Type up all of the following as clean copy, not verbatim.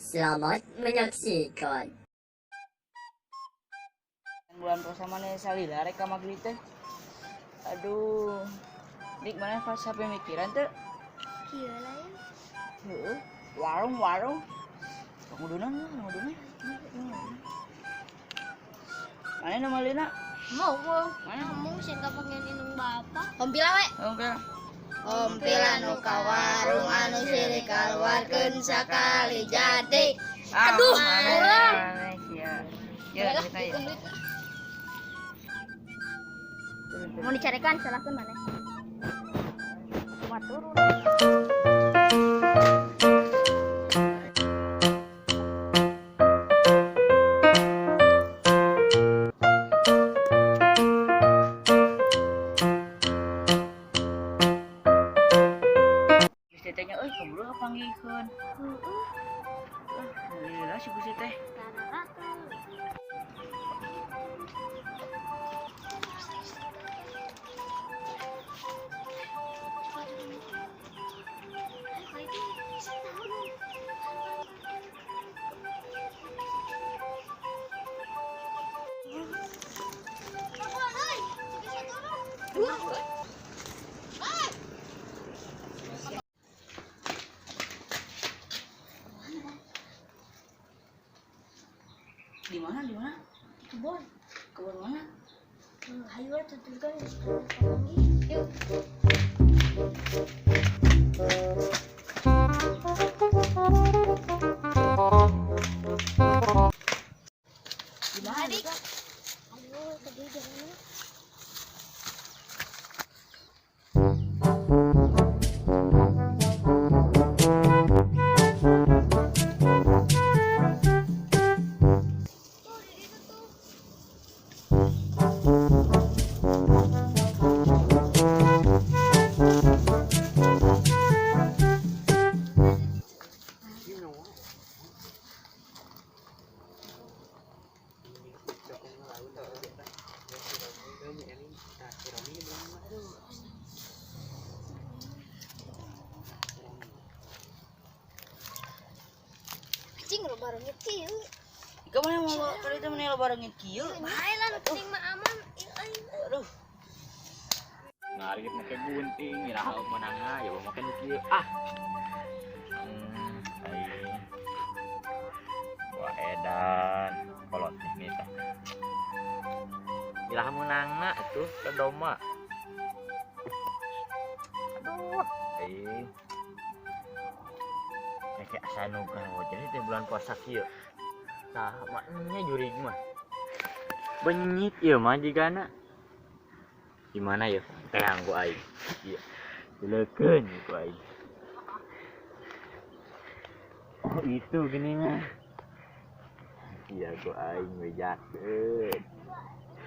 Selamat menyaksikan. Bulan puasa mana salila rek ka maghrib teh. Aduh. Dik mana pas sampai mikiran teh. Kieu lah ya. Heeh. Warung-warung. Pangudunan, pangudunan. Mana nama Lina? Mau mau. Mana? Ngomong sih nggak pengen indung bapak. Hompila we. Oke. Hompila nu ka warung anu silih kaluarkeun sakali jadi. Aduh, orang. Ya. Ya, Lah, kita ya. hitung duit lah. Mau dicarikan silahkan mana? Cuma turun. Geus ditanya euy keburu kapanggihkeun. Ah, lila si Gusti teh. Di mana? Di mana? Kebon. Kebun mana? Hayu lah tuturkan yuk. Di mana? Adik. Dika? Ayo tadi jalan. Tuh, di situ tuh. Cing lo barengnya kieu. Ika mana mau kali itu mana lo barengin kieu? Bae lah nu penting mah aman. Ieu aing. Aduh. Ngarit make gunting iraha meunangna ya make nu kieu ah. Aing. Wah edan kolot nih teh. Iraha meunangna atuh ke doma. Aduh, aing. Kayak asa nu gawe jadi teh bulan puasa kieu. Tah maknya jurig mah. Benyit ieu mah jigana. Gimana ya? Teang ku aing. Iya. Dileukeun ku aing. Oh, itu gini mah. Iya ku aing bejakeun.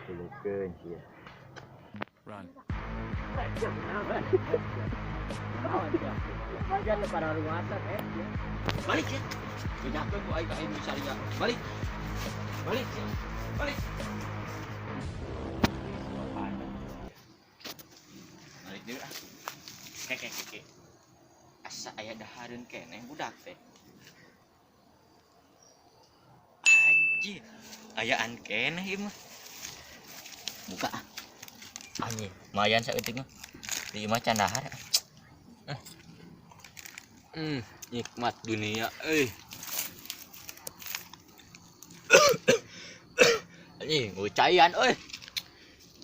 Dileukeun sia. Run. Balik ya. Bejakeun ku aing ka aing bisa. Balik. Balik ya. Balik. Balik deui ah. Keke keke. Asa aya dahareun keneh budak teh. Anjir, ayaan keneh ieu mah. Buka ah. Anjir, lumayan saeutik mah. Di imah can dahar. Nikmat dunia euy. Anjing, caian euy.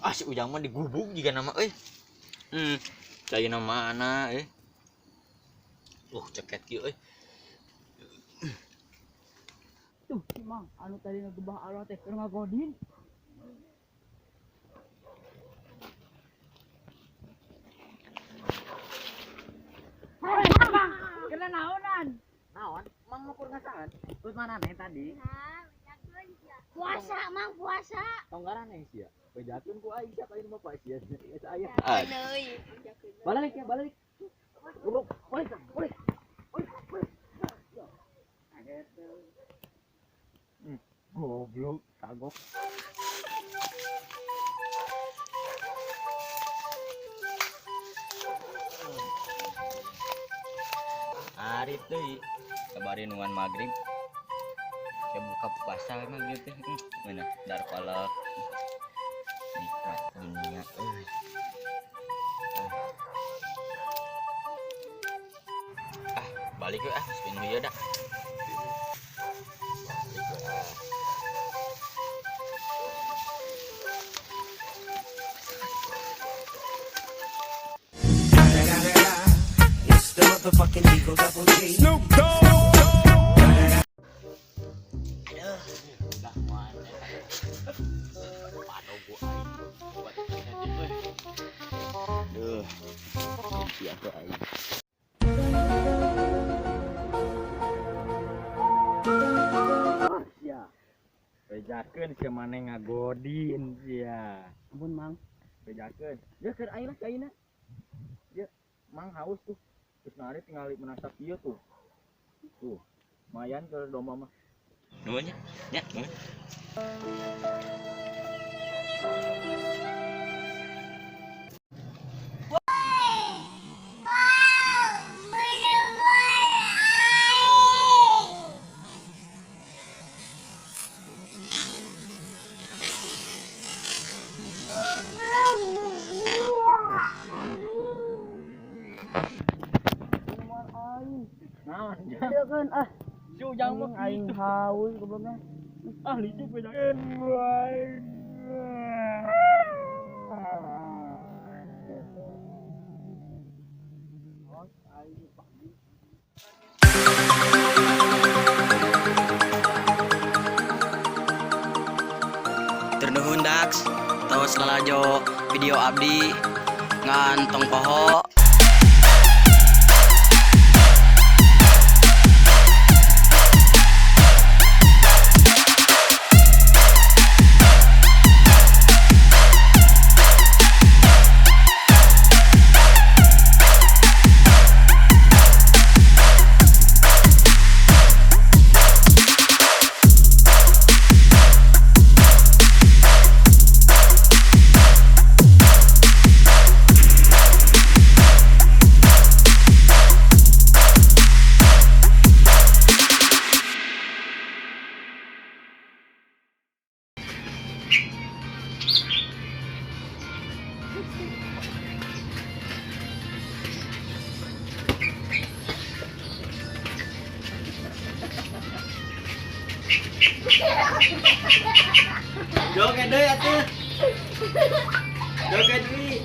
Ah si Ujang mah digubuk jiga nama euy. Caina mana euy. Ceket kieu euy. Tuh, si Mang, anu tadi ngegebah arwah teh keur ngagodin. Hei, Mang, kena naonan? Naon? Mang mau kur ngasahan? Terus mana nih tadi? Puasa, Mang, puasa. Tonggaran yang sia. Bejakeun ku aing sia ka ieu mah Pak sia. Aya. Euy. Balik ya, balik. Goblok, balik, balik. Balik, balik. Goblok, kagok. Arit deui. Kabari nungan magrib. Kayak buka puasa emang gitu. Mana dar kolak. Nikmat dunia euy. Ah, balik we ah, spin ieu dah. Balik we ah. It's the motherfucking Eagle Double G. Udah moal. Pado gua aing. Buat insentif euy. Duh. Siap aing. Sia. Bejakeun sia maneh ngagodin sia. Ampun, Mang. Bejakeun. Ya keur aing lah caina. Ya, Mang haus tuh. Terus nari tinggal menasak ieu tuh. Tuh. Lumayan ke domba mah. Nuhun nya. Nya, nuhun. Naon? Bejakeun ah. Ju jangan mah Aing haus gobloknya. Ah, lucu bejakeun. Ternuhun Dax, tos lalajo video abdi ngan tong poho. Joget deui atuh. Joget deui.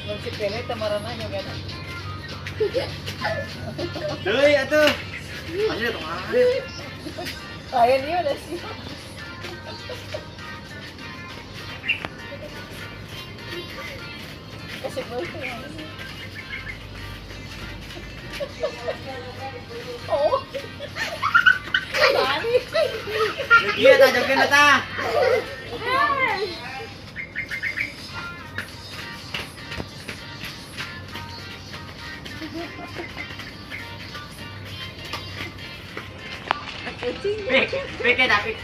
Masih kene tamarana joget. Deui atuh. Anjir tong Lain ieu udah sih. Kasih banget. Oh. Tadi. Iya tah joget tah. Pik, pik dah pik.